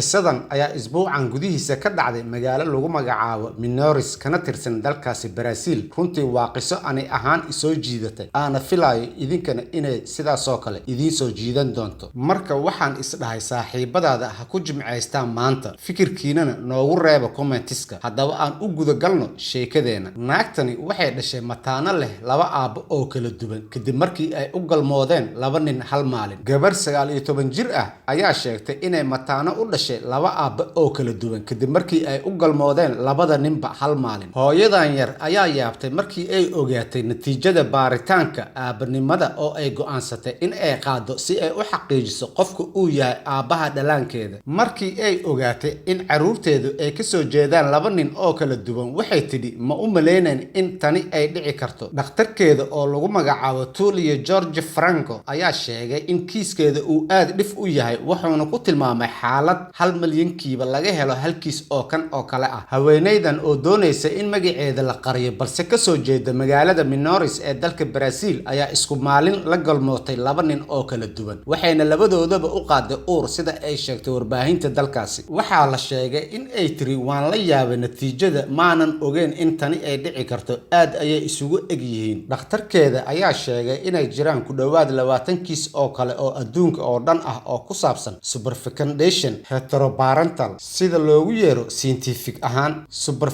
Qisadan ayaa isbuucan gudihiisa ka dhacday magaalo lagu magacaabo Manaus, kana tirsan dalkaasi Brazil. Runtii waa qiso ani ahaan isoo jiidatay, aana filayo idinkana inay sidaasoo kale idiin soo jiidan doonto. Marka waxaan isdhahay saaxiibadaada ha ku jimcaystaan maanta, fikirkiinana noogu reeba commentiska. Haddaba aan u guda galno sheekadeena. Naagtani waxay dhashay mataano leh laba aabbo oo kala duwan kadib markii ay u galmoodeen laba nin hal maalin. Gabar 19 jir ah ayaa sheegtay inay mataano u dhashay laba aabbo oo kala duwan kadib markii ay u galmoodeen labada ninba hal maalin. Hooyadan yar ayaa yaabtay markii ay ogaatay natiijada baaritaanka aabbanimada oo ay go'aansatay in ay qaado si ay u xaqiijiso qofka uu yahay aabbaha dhalaankeeda. Markii ay ogaatay in carruurteedu ay ka soo jeedaan laba nin oo kala duwan, waxay tidhi, "Ma u malaynayn in tani ay dhici karto." Dhakhtarkeeda oo lagu magacaabo Tulio George Franco ayaa sheegay in kiiskeeda uu aad dhif u yahay, wuxuuna ku tilmaamay xaalad 1 milyankiiba laga helo hal kiis oo kan oo kale ah. Haweeneydan oo doonaysa in magaceeda la qariyo balse kasoo jeeda magaalada Manaus ee dalka Brazil ayaa isku maalin la galmootay laba nin oo kala duwan, waxayna labadoodaba u qaaday uur, sida ay sheegtay warbaahinta dalkaasi. Waxaa la sheegay in ay tiri, "Waan la yaabay natiijada, maanan ogeyn in tani ay dhici karto, aad ayay isugu eg yihiin." Dhakhtarkeeda ayaa sheegay inay jiraan ku dhowaad 20 kiis oo kale oo adduunka oo dhan ah oo ku saabsan superfecundation heteroparental, sida loogu yeero scientific ahaan.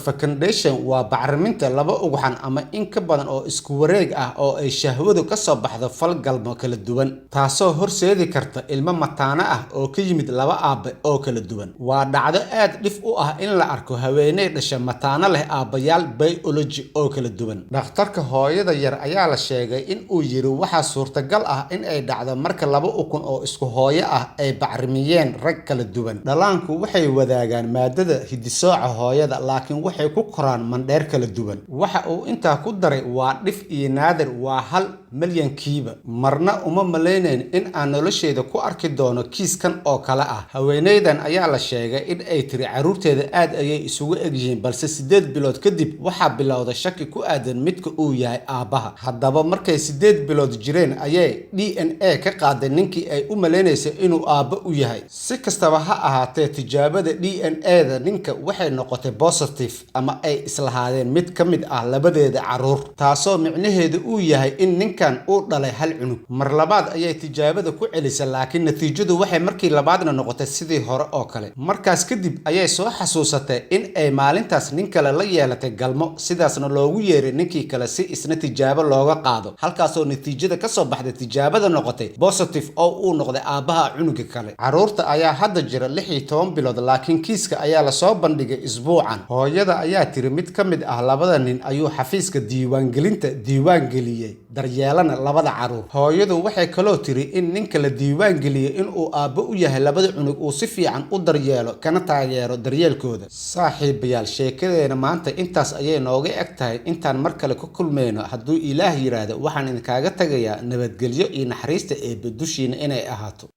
Superfecundation waa bacriminta laba ugxan ama in ka badan oo isku wareeg ah oo ay shahwadu ka soo baxdo falgalmo kala duwan, taasoo horseedi karta ilmo mataano ah oo ka yimid laba aabe oo kala duwan. Waa dhacdo aad dhif u ah in la arko haweeney dhasha mataano leh aabbayaal biology oo kala duwan. Dhakhtarka hooyada yar ayaa la sheegay in uu yiri, "Waxaa suurtagal ah in ay dhacdo marka laba ukun oo isku hooyo ah ay bacrimiyeen rag kala duwan. Dhallaanku waxay wadaagaan maadada hidde-sooca hooyada, laakiin waxay ku koraan mandheer kala duwan." Waxa uu intaa ku daray, "Waa dhif iyo naadir, waa 1 milyankiiba. Marna uma malaynayn in aan nolosheyda ku arki doono kiiskan oo kale ah." Haweeneydan ayaa la sheegay in ay tiri carruurteeda aad ayay isugu egyihiin, balse 8 bilood kadib waxaa bilowday shaki ku aadan midka uu yahay aabbaha. Haddaba markay 8 bilood jireen ayay DNA ka qaaday ninkii ay u malaynaysay inuu aabbo u yahay. Si kastaba ha ahaatee, tijaabada DNA-da ninka waxay noqotay positive, ama ay islahaadeen mid ka mid ah labadeeda carruur, taasoo micnaheedu uu yahay in ninkan uu dhalay hal cunug. Mar labaad ayay tijaabada ku celisay, laakiin natiijadu waxay markii labaadna noqotay sidii hore oo kale. Markaas kadib ayay soo xasuusatay in ay maalintaas nin kale la yeelatay galmo, sidaasna loogu yeeray ninkii kale si isna tijaabo looga qaado, halkaasoo natiijada kasoo baxday tijaabada noqotay positive oo uu noqday aabbaha cunuga kale. Carruurta ayaa hadda jira 16 bilood, laakiin kiiska ayaa lasoo bandhigay isbuucan. Hooyada ayaa tiri mid ka mid ah labada nin ayuu xafiiska diiwaangelinta diiwaan geliyey, daryeelana labada carruur. Hooyadu waxay kaloo tiri in ninka la diiwaan geliyey inuu aabbo u yahay labada cunug uu si fiican u daryeelo kana taageero daryeelkooda. Saaxiibayaal, sheekadeena maanta intaas ayay nooga eg tahay. Intaan mar kale ku kulmayno hadduu Ilaah yiraahdo, waxaan idinkaaga tagayaa nabadgelyo iyo naxariista Eebbe dushiina inay ahaato.